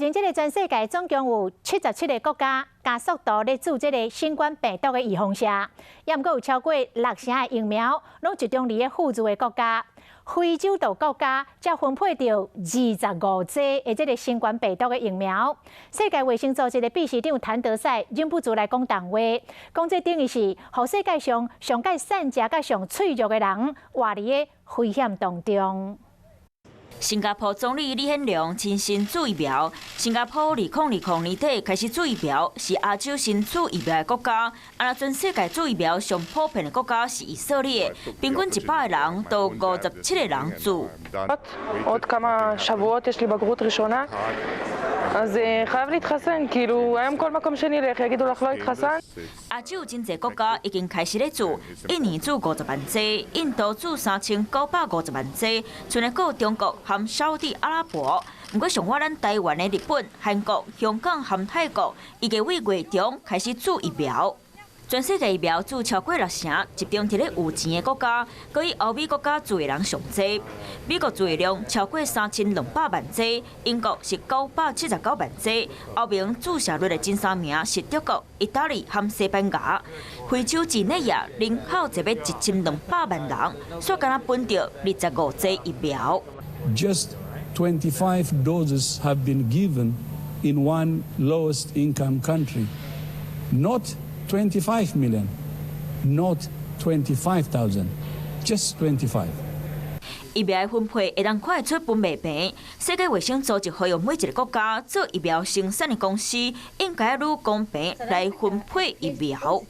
前這个全世界總共有77個國家加速度咧注這个新冠病毒的預防射，也毋過有超過六成的疫苗攏集中佇咧富裕的國家。非洲島國家才分配著25劑的這个新冠病毒的疫苗。世界衛生組織的秘書長譚德塞忍不住來講重話，講這等於是予世界上上蓋散食佮上脆弱的人活佇咧危險當中。新加坡總理李顯龍親身注疫苗。新加坡2020年底開始注疫苗，是亞洲先注疫苗的國家。啊，全世界注疫苗上普遍的國家是以色列，平均100個人都57個人注。 עוד כמה שבועות יש לי בגרות ראשונה, אז חייב להתחסן, כאילו היום כל מקום שנלך יגידו לך לא התחסנת. 亞洲真濟國家已經開始咧注，印尼注50萬劑，印度注3950萬劑，賰咧閣中國含沙烏地阿拉伯。毋過上晚咱台灣的日本、韓國、香港含泰國，已經為月中開始注疫苗。全世界疫苗注超過六成，集中佇咧有錢的國家，閣以歐美國家注的人上濟。美國注的量超過3200萬劑，英國是979萬劑。歐盟注射率的前三名是德國、意大利和西班牙。非洲幾內亞人口就欲1200萬人，煞干焦分著25劑疫苗。 Just 25 doses have been given in one lowest income country, not 25 million, not 25,000, just 25. 疫苗的分配會當看會出分袂平。世界衛生組織呼籲每一个國家做疫苗生產的公司應該愈公平來分配疫苗。